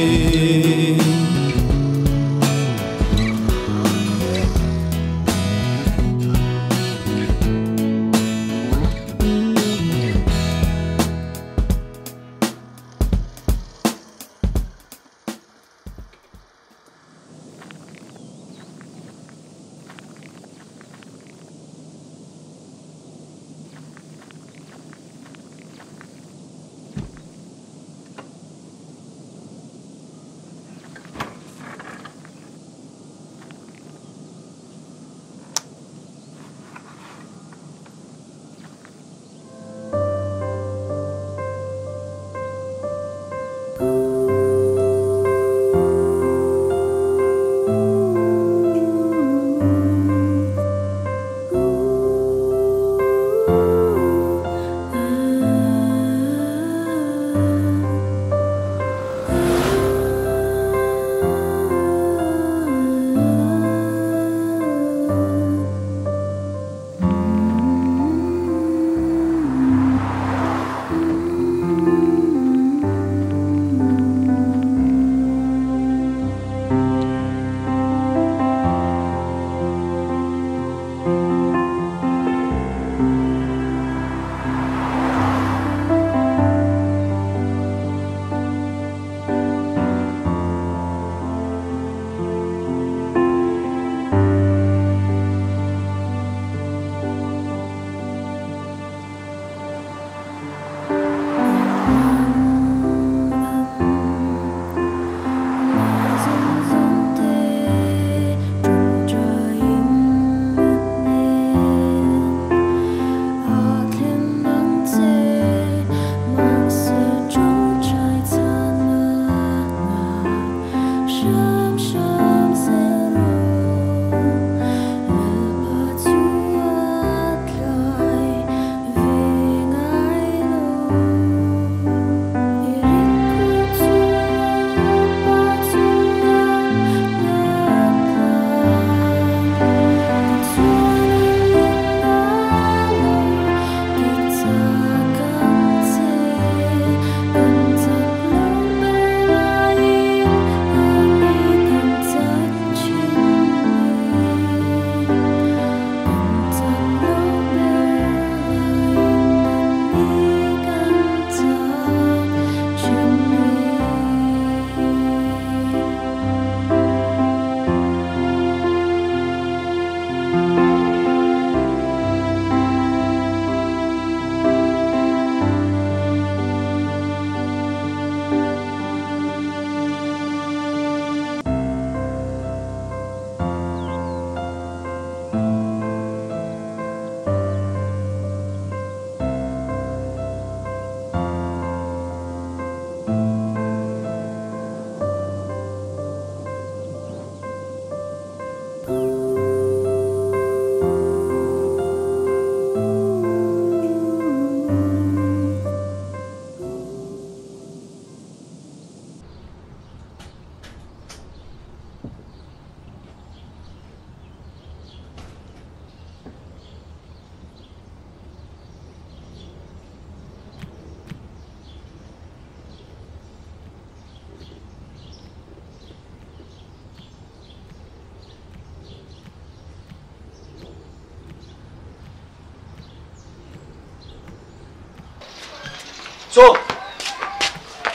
Chaw!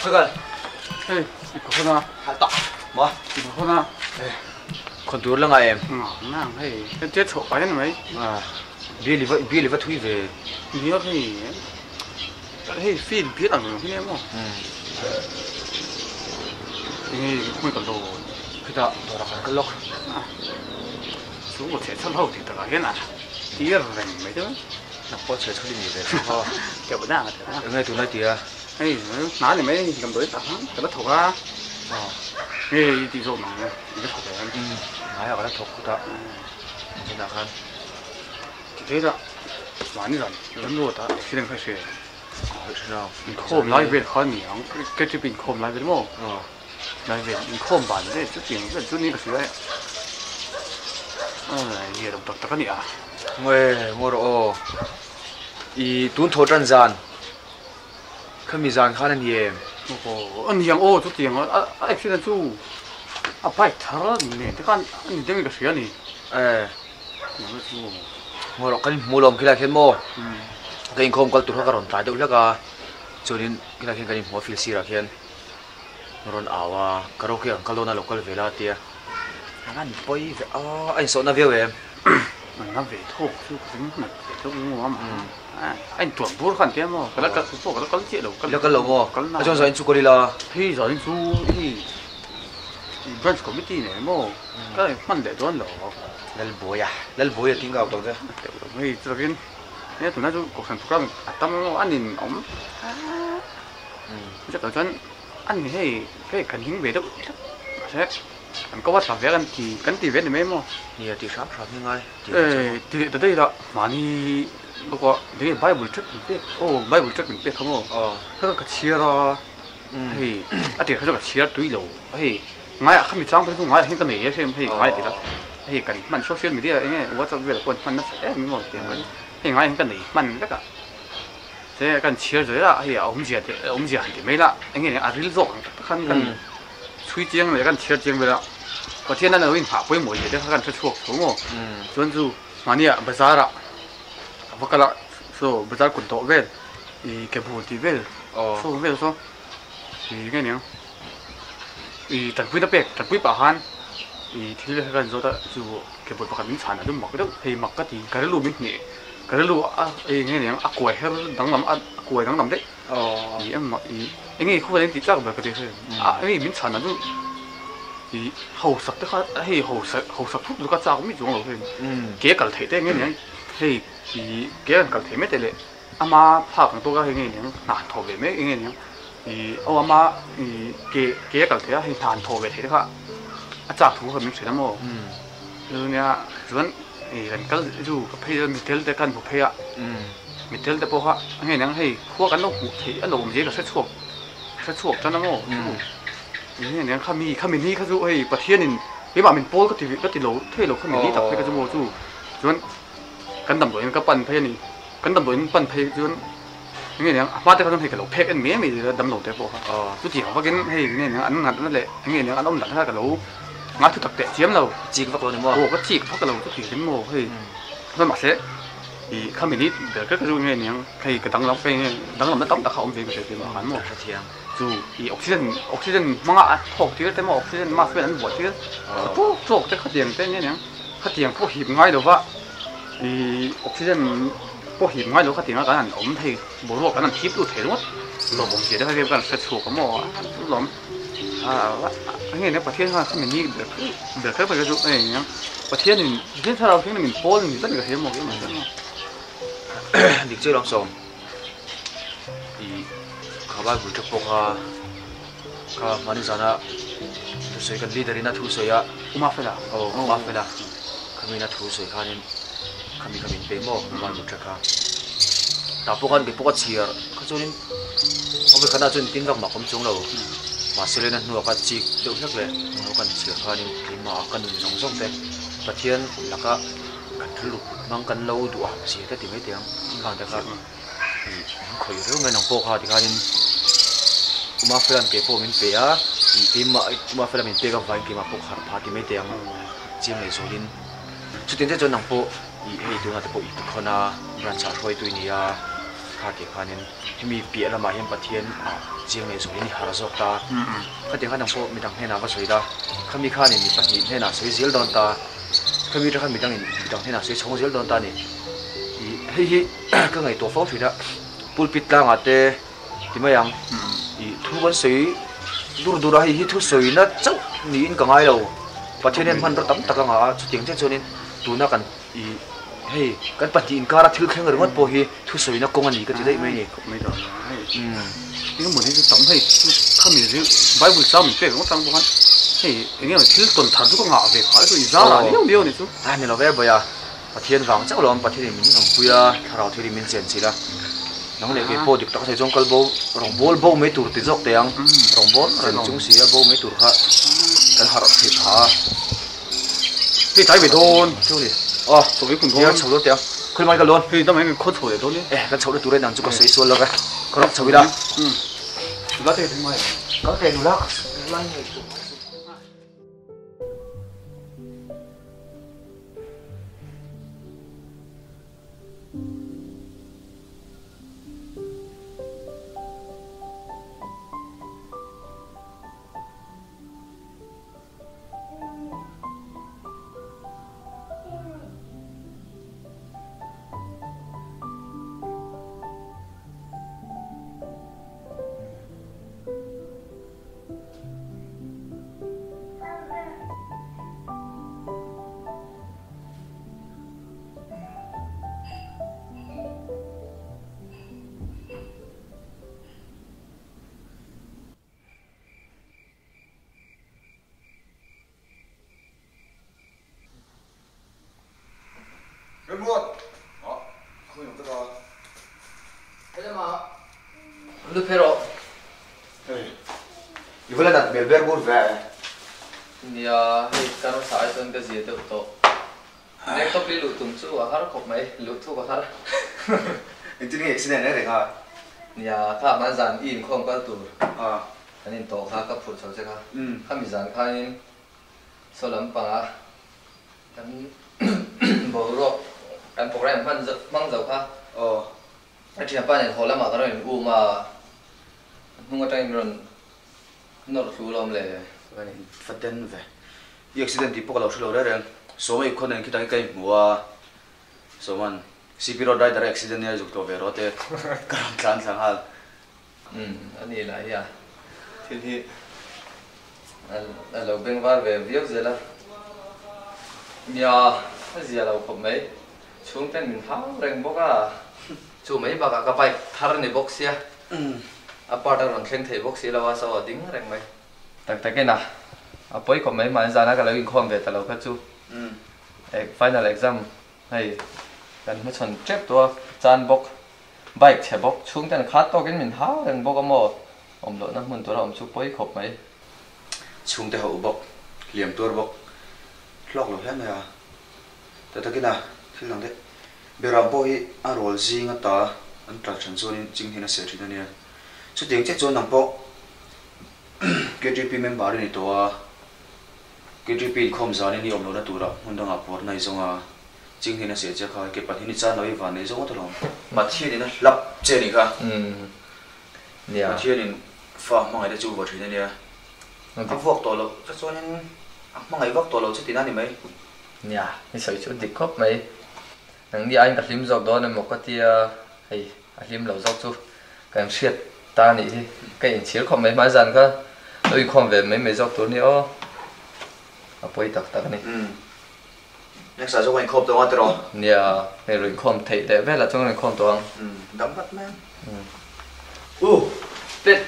Khoi kal? Hei, i ka hawn a. Hal tak. Ma? I ka hawn a. Hei, khawn tur la ngai em? Ngang ngang hei, kan tia chhoh pai ani mai. Ah, bial i va bial i va thui ve. Nia hei, hei field bial ang hi nia maw? Enge khawi kal dawn? Khitah dawrah kan kal lawk. Ah, chu chhe chhal ho tih takah hian a tir reng mai chu. Nang pawh chhe chhal i ni ve tho kha. Teuh na teuh na. Enge tunlai tia? Hei hna ni mai damdawi tah khan ka la thawk a, nge i tih zawk ang i la thawk em? Hmaiah ka la thawk khut a, tunah khan. Ti thei la, mahni zan remruat a accident kha i hria em? Ka hre lo. Inkhawm lai vel kha a ni ang, KTP inkhawm lai vel maw? Lai vel inkhawm ban vel chutiang vel chu ni ka hria e. Zia lo tak tak a ni a. Ngawi ngawi rawh aw. I tun thaw tan zan khami zan khan a ni em? Aw a ni ang aw chutiang a accident chu a bike thar nen te khan a ni deuhin ka hria a ni. E ngawi rawh kan inhmu lawm khilai khian maw ka inkhawm kal tur kha ka rawn tlai deuh hlek a chuanin khilai khian kan inhmu a field sirah khian rawn au a karaoke ang kal dawn a lo kal ve la a tia a han pawi ve a a insawhna viau em? Na ve thawk chu ka ring nat ve thawk ring awm a a intuam bur khan tia maw ka la kal pawh ka la kal chiah lo la kal lo maw a chuan zanin chu kal ila hei zanin chu hei branch committee nei maw ka hman leh dawn lo Lalbuaia Lalbuaia tih ka au tawh che hei chutiangin hei tunlai chu kohhran program a tam emaw a nin awm chutah chuan a ni hei hei kan hing ve deuh tlat mahse An ko a tla ve a kan ti ve ni mai maw? Nia tih hram hram hi ngai tih ang chu. Ti leh ta daih la mahni bawk a tinge Bible ṭhat min pek aw Bible ṭhat min pek kha maw? Kha ka chhiar a hei a tirh kha chu ka chhiar tui lo hei ngaiah khami chang phei chu ngaiah hian ka nei e hei ngai ti la hei kan hman social media eng nge WhatsApp velah pawh an hman nasa em maw tiang mai hei ngaiah hian ka nei hman vek a te kan chhiar zel a hei a awmzia te a awmzia han ti mai la eng nge a ril zawk ang tak tak khan kan Chhui chiang leh kan chhiar chiang vel a, Pathian an lo inhah pawimawh zia te kha kan hre chhuak tho maw? Chuan chu mahnia bazar ah a va kal a, saw bazar kut dawh vel, ih ke bur tih vel, saw vel saw ih nge niang ih tanpui na pek, tanpui pah khan ih thil kha kan zawt a, chu ke bur pakhat min chhan a chu mak deuh hei mak ka ti, ka rilru min hneh, ka rilru a ih nge niang a kuai her danglam a kuai danglam daih. Ih engmah ih enge khaw eng tih tlak ber ka ti hre a hei min chhan ah chu ih hausak te kha hei hausak hausak thut chu ka chak mi chuang lo hei ke kal theih te enge niang hei ih ke an kal theih mai te leh ama phak ang tawk a hei nge niang hna han thawh ve mai enge niang ih aw ama ih ke ke a kal theih a hei hna han thawh ve theih te kha a chak thu kha min hrilh a maw chu nia chuan ih kan kal chu ka phei a mitel te khan hmu phei a. Mitel te pawh kha a nge nang hei khua kan lo hmuh theih a lo awm zia ka hre chhuak hre chhuak tan a maw chu nge nang khami khami ni kha chu hei Pathianin keimah min pawl ka ti ka ti lo thei lo khami ni tak phei kha chu maw chu chuan kan damdawiin ka pan phei a ni kan damdawiin pan phei chuan nge nang a hma te kha chuan hei ka lo phek en mai mai zela damlo te pawh kha chutiang vakin hei nge nang an ngat na leh nge nang an awm dan kha ka lo ngai thu tak teh chiam lo chik vak lo ni maw aw ka chik vak lo chutiang in maw hei mahse. Ih khami ni ber kher kha chu nge niang hei ka danglam hei nge danglamna tam tak kha awm ve ka hre te mah khan maw chu ih oxygen oxygen hmanga a thawk tir te maw oxygen mask vel an buah tir tawk tawk te khatiang te nge niang khatiang pawh hip ngai lova ih oxygen pawh hip ngai lo khatiang a kan han awm thei boruak kan han hip lut thei ringawt lawmawm zia te kha kan hre chhuak a maw a lawm a nge niang Pathian khan khami ni ber ber kher kha chu hei niang Pathianin Pathian thlarau hian min pawl ni vek ka hria maw keimah hian maw. Dik chiah lawm sawm i kha Bible te pawh kha kha hmani zana thusawi kan leader in a thusawi a Uma fela aw Uma fela khami in a thusawi khanin khami kha min pe maw Bible te kha tah pawh khan keipawh ka chhiar kha chuanin a vawikhatah chuan tin vak mak awm chung lo mahse lena hnuah kha chik deuh hlek leh hnuah kan chhiar khanin keimah ah ka nun zawng zawng te Pathian laka kan thil ruk hmang kan lo duh a zia te ti mai teh ang khang te kha ih min khawih reuh mai nang pawh kha tikhanin Uma Felan kei pawh min pe a ih keimah Uma Felan min pek avangin keimah pawh ka harh phah ti mai teh ang chiang leh zualin chutiang te chuan nang pawh ih hei tunah te pawh ih tikhawn a branch ah hruaitu i ni a kha tih khanin hemi piah lamah hian Pathian ah chiang leh zualin i harh zawk ta. Khatiang kha nang pawh midang hnenah va sawi la, khami khanin mi pahnih hnenah sawi zel dawn ta, khami atang khan midangin midang hnenah sawi chhawng zel dawn ta a ni. Ih hei hi ka ngaihtuah fo thin a, pulpit tlangah te ti mai ang, ih thu kan sawi dur dur a, hei hi thu sawina chauh niin ka ngai lo, Pathian hian hmanraw tam tak a ngah a, chutiang chiah chuanin tuna kan ih hei kan pahnih inkara thil thleng ringawt pawh hi thu sawina kawng a ni ka ti daih mai a ni. Engemaw hi chu tam hei khami zir Bible chang min pek ringawt ang bawk a hei eng emaw thil tawn thar chu ka ngah ve phah chu i zar ah liau liau a ni chu. A ni lo ve Bawia, Pathian vang chauh lo ang Pathianin min awmpui a, thlarau thilin min chen chilh a. Nang leh kei pawh dik tak a sawi chuan kal bo rawng bawl bo mai tur ti zawk teh ang, rawng bawl reng chung si a bo mai tur kha kan harh theih phah a. Hei tlai ve dawn. Chu ni. Aw, chho ve kun dawn. Nia chho dawn teh ang. Khawi mai ka lawn. Hei dam eng khaw chho leh dawn e. Eh, kan chhoh na tur en ang chu ka sawi sual lo ve. Ka rawk chho ila. Umm. Nula te hi mai. Kal teh nula. Nula hi ngaih tur. Remruat! Ah, khawi ang taka. Helama, lu phe rawh. Hei, i va la nat hmel ber bur ve. Nia, hei kan hmasa ai chuan ka zia deuh tawh. Laptop hi luh tum chu a har khawp mai, luh thuk a har. Engtin nge accident reng reng a? Nia, kha hman zan i inkhawm kal tur kan intawh kha ka phurh chho che kha. Khami zan khanin saw lampanga kan boruak kan program hman hmang zo kha. A thianpa nen haw lamah kan rawn in um a, hnung atangin min rawn nawr thlu lawm le. Ka in fa den ve. I accident tih pawh ka lo hre lo reng reng. Sawma i khaw nen khitang hi ka inhmu a, Sawman CP road rider a accident nia i zuk tlawh ve rawh te ka rawn tlan thla nghal. Umm a ni lah hi a, thil hi a lo beng var ve viau zel a. Nia a zia lo khawp mai, chhungten min hau reng bawk a. Chu mai bakah ka bike thar ni bawk sia, a part a rawn thleng thei bawk si lo a, so a ding reng mai. Tak takin a, a pawi khawp mai mahni zana ka lo inkhawm ve ta lo kha chu final exam hei kan hmachhawn tep tawh a, chan bawk, bike chhe bawk, chhungten khat tawkin min hau reng bawk a maw, awm lohna hmun tura awm chu pawi khawp mai. Chhungte hauh bawk, hliam tuar bawk, hlawk lo hle mai a, tak takin a, thil dang te Beram pawh hi a rawl zing ata an tla than chuanin ching hian a seh thin a nia. Chutiang chiah chuan nang pawh KTP member i ni tawh a, KTP inkhawm zanin i awm lohna turah hmun dangah puarna i zawng a, ching hian a seh che kha, ke pahnih ni chan lo i van nei zawng ngawt alawm. Pathianin a hlap che a nih kha. Pathianin fa hmangaih te chu vaw thin a nia. A vuak tawh loh che chuanin a hmangaih vak tawh lo che tihna a ni mai. Nia, i sawi chu dik khawp mai. Nangni aiin ka hlim zawk dawn emaw ka tia, hei a hlim lo zawk chu kan hriat ta nih hi. Ka inchhir khawp mai hmai zan kha lo inkhawm ve mai mai zawk tur ni aw. A pawi tak tak a ni. Umm. Next ah zawk a inkhawm tawh ang a tiraw? Nia, hei rawn inkhawm theih leh velah chuan rawn inkhawm tawh ang. Umm, dam vat mai ang. Umm. U, Pet,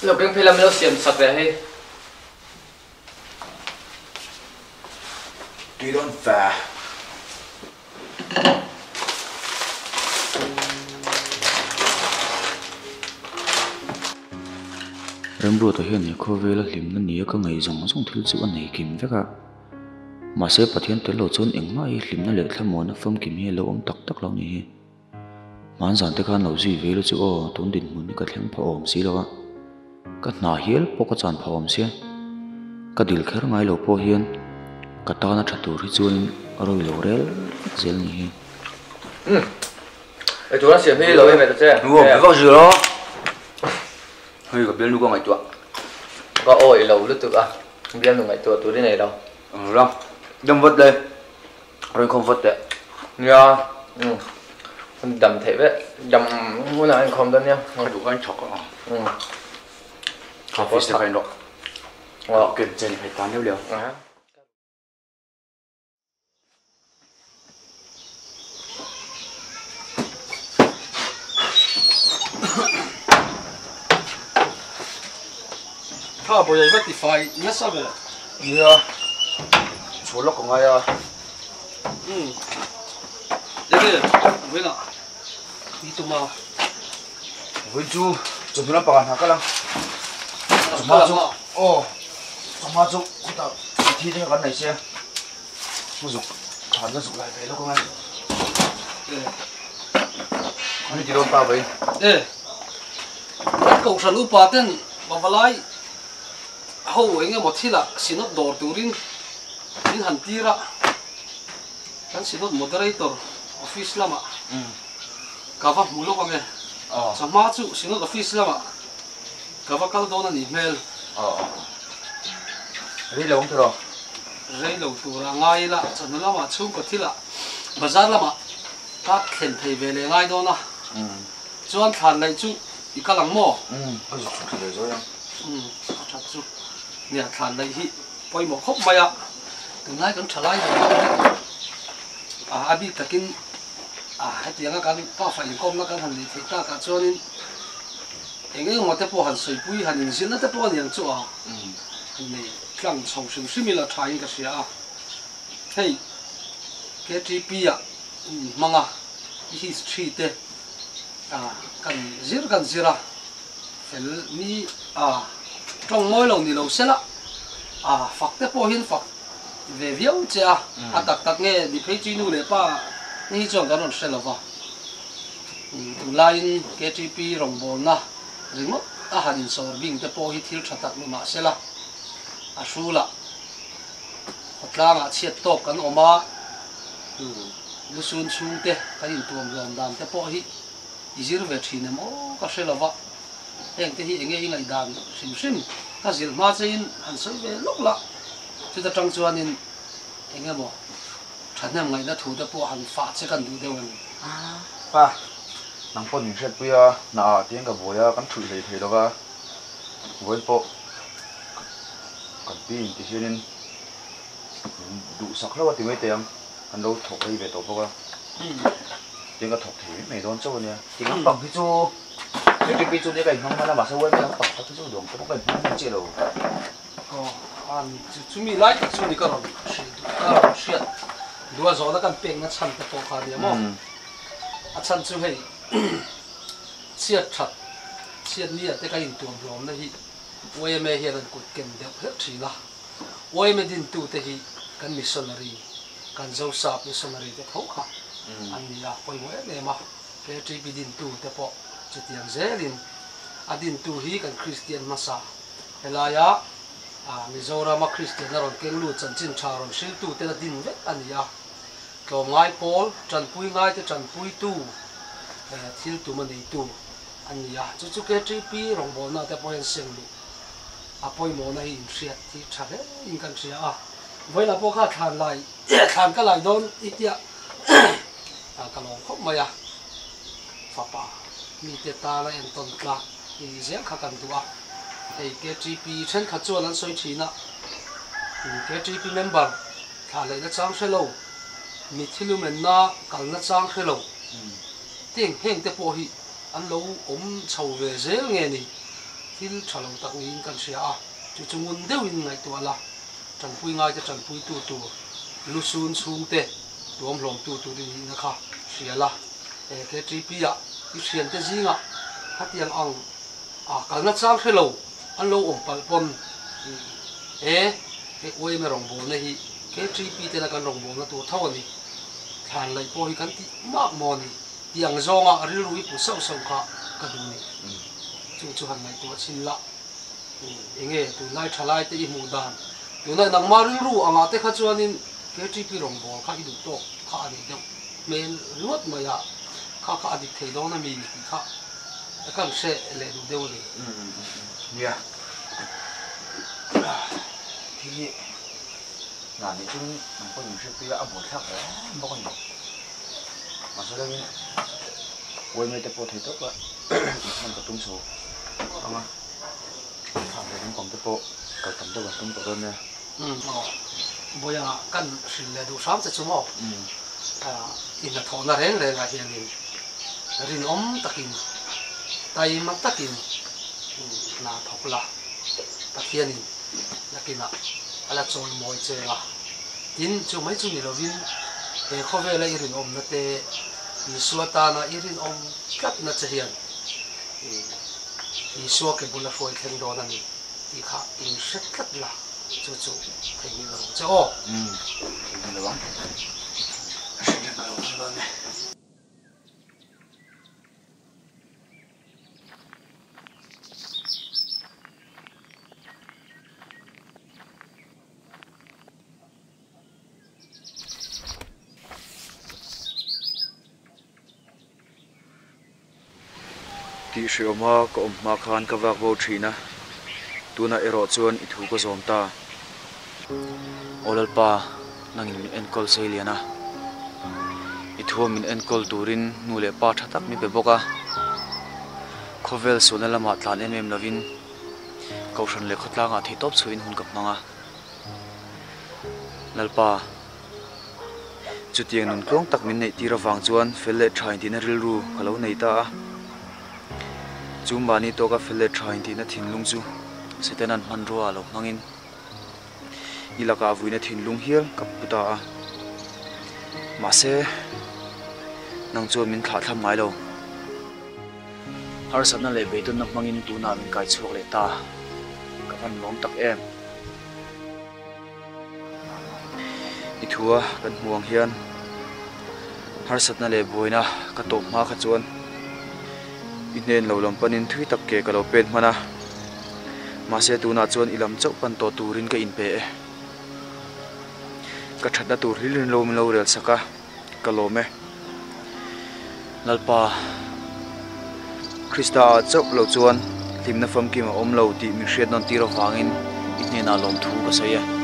lo beng phei lam i lo siam sak leh hei. Tui dawn fa. Remruata hian he khawvela hlimna nia ka ngaih zawng zawng thil chu a nei kim vek a. Mahse Pathian tel lo chuan engmah hi hlimna leh thlamuanna famkim hi a lo awm tak tak lo ni hi. Hmanzan te khan lo zui ve ila chu aw, tun dinhmun hi ka thleng phah awm si lo a, ka hna hial pawh ka chan phah awm sia, ka dil kher ngai lo pawh hian ka tana tha tur hi chuanin rawi lo rel vek zel ni hi. Umm, ei tur an siam hi lo ei ve ta che. Nuam ve vak zir a, hei ka bialnu ka ngaihtuah. Ka aw i lo lutuk a, bialnu ngaihtuah tur i nei lo. Ram, dam vat le. Rawn khawm vat teh. Nia, umm dam theih vek, dam hunah a inkhawm dawn nia. Ka duh ain chhawk a. Umm. Office te kha in rawh. Aw. Ken chen hei tan leuh leuh. Kha bawiah i va tifai nasa ve. Nia, chhuah lawk ka ngai a. Umm, enge vawiinah i tum a? Vawiin chu chawhnu lampangah hna kal ang. Chawhma chu, aw, chawhma chu khawtah thi te kha kan nei sia. Zuk than na zuk lai ve lawk angai. Ani ti dawn ta vai. E. Kan kohhran upa ten Bavalai ho eng emaw thila synod dawr turin min han tir a. Kan synod moderator office lamah ka va hmu lawk ange. Chawhma chu synod office lamah Ka va kal dawn a nih hmel. Rei lo ang tiraw? Rei lo tur a ngai ila, chawhnu lamah chhungkaw thilah bazar lamah ka thlen thei ve leh ngai dawn a. Chuan thlan laih chu i kal ang maw? Ka zuk chhuk thla ve zawi ang. A that chu. Nia, thlan laih hi pawimawh khawp mai a, tunlai kan tha lai ve dawn hi a bik takin hetianga kan pafa inkawmna kan han neih theih takah chuanin Eng eng maw te pawh han sawipui han inzirna te pawh a niang chu a han nei tlang chho hrim hrim ila tha in ka hria a. Hei KTP ah in hmang a, i history te kan zir kan zir a, fel mi a tawng mawi lo ni lo sela a fak te pawh hian fak ve viau che a, a tak tak nge ni phei chu i nu leh pa te hi chuan kan rawn hre lo va. Tunlaiin KTP rawngbawlna ringawt a han insawr bing te pawh hi thil tha tak ni mah sela, a hrulah khawtlangah chhiat tawk kan awm a, lusun chhungte kan intuam hlawm dan te pawh hi i zir ve thin em aw ka hre lo va, hengte hi enge i ngaihdan hrim hrim ka zilh hma chein han sawi ve lawk la, chuta tang chuanin eng emaw Thahnem ngaihna thu te pawh han fah che kan duh deuh em? Pa, nang pawh min hriatpui a, hna ah tiang ka buai a, kan thuih hlei thei lo va, vawiin pawh kan pi in ti hianin min duhsak hlauh a ti mai teh ang, kan lo thawk rei ve tawh bawk a, tiang ka thawk thei mai mai dawn chauh a nia. Ti lampang hi chu KTP chu nia ka inhmang hman a, mahse yma lampang tak hi chu duang te pawh ka inhmang hman chiah lo. Aw a ni chu chumi lai tak chu ni ka rawn hrilh duh ka rawn hriat duh a zawhna kan pekna chhan te pawh kha a nia maw a chhan chu hei chhiat that chhiat ni ah te ka intuam hlawmna hi yma hian an kut ken deuh hlek thin a yma dintu te hi kan missionary kan Zosap missionary te tho kha an ni a pawimawh em em a KTP dintu te pawh chutiang zelin a dintu hi kan Kristian hmasa Helaia Mizorama Kristianna rawn keng lut chanchin tha rawn hriltuten a din vek a ni a. Tlawmngai pawl, tanpui ngaite tanpuitu, thil tum a neitu an ni a. Chu chu KTP rawngbawlna te pawh hian seng luh a pawimawhna hi inhriat hi tha hle in kan hria a. Vawiinah pawh kha thlan lai thlan ka lai dawn i tia ka lawm khawp mai a. Fapa mite tana entawn tlak i nih zel kha kan duh a. Hei KTP thenkhat chuan an sawi thin a, KTP member thlah lehna chang hre lo, mi thilumenna kalna chang hre lo teng heng te pawh hi an lo awm chho ve zel nge ni? Thil tha lo tak niin kan hria a, chu chu ngun deuhin ngaihtuah la, tanpui ngaite tanpuitu tur lusun chhungte tuamhlawmtu tur i nihna kha hria la, KTP ah i thiante zingah khatiang ang A kalna chang hre lo an lo awm palh pawn e he yma rawngbawlna hi KTP tena kan rawngbawlna tur tho a ni. Thlan laih pawh hi kan tih mak maw ni tih ang zawnga rilru i pu sauh sauh kha ka duh ni. Chung chu han ngaihtuah chhin la enge tunlai thalai te i hmuh dan tunah nangmah rilru angah te kha chuanin KTP rawngbâwl kha i duh tawk kha a nih deuh hmel ringawt mai a, kha kha a dik thei dawn a mi tih kha kan hre leh duh deuh a ni. Nia, thil hi hna nih chuan an pawh in hriatpui a, a buaithlak hle bawk a ni. Mahse lengin uaimai te pawh thei tawp a, inhman ka tum chho ang a, thla leh lampang te pawh kal tam deuh an tum tawh dawn nia. Aw, Bawiha kan hrilh leh duh hram che chu maw? I hnathawhna reng rengah hianin rinawm takin, taima takin hna thawk la. Pathianin nakinah a la chawimawi che a. Tin, chu mai chu ni lovin he khawvela i rinawmna te, Isua tana i rinawm tlatna che hian Isua ke bula hruai thleng dawn a ni tih kha in hre tlat la, chu chu theihnghilh lo ang che aw. Umm, theihnghilh lo ang. Hre reng ka lo tum dawn e. Tih hreawma ka awm hma khan ka vak bo thin a, tunah erawh chuan i thu ka zawm ta. Aw Lalpa, nangin min enkawl sei lian a, i thua min enkawl turin nu leh pa tha tak min pe bawk a, khawvel sualna lamah tlan em em lovin Kohhran leh khawtlangah theihtawp chhuahin hun ka hmang a. Lalpa, chutiang nun tluang tak min neih tir avang chuan fel leh tha intihna rilru ka lo nei ta a. Chu mahni tawka fel leh tha intihna thinlung chu Setana'n hmanrua a lo hmangin i lakah vuina thinlung hial ka pu ta a. Mahse, nang chuan min thlahthlam ngai lo. Harsatna leh beidawnna hmangin tunah min kai chhuak leh ta. Ka van lawm tak em. I thua kan hmuh ang hian harsatna leh buaina ka tawp hma kha chuan i hnen lo lam panin thui tak ke ka lo pen hman a. Mahse tunah chuan i lam chauh pan tawh turin ka inpe e. Ka thatna tur hlir in lo min lo rel sak a, ka lawm e. Lalpa, Krista ah chauh lo chuan hlimna famkim a awm lo tih min hriat nawn tir avangin i hnenah lawmthu ka sawi e.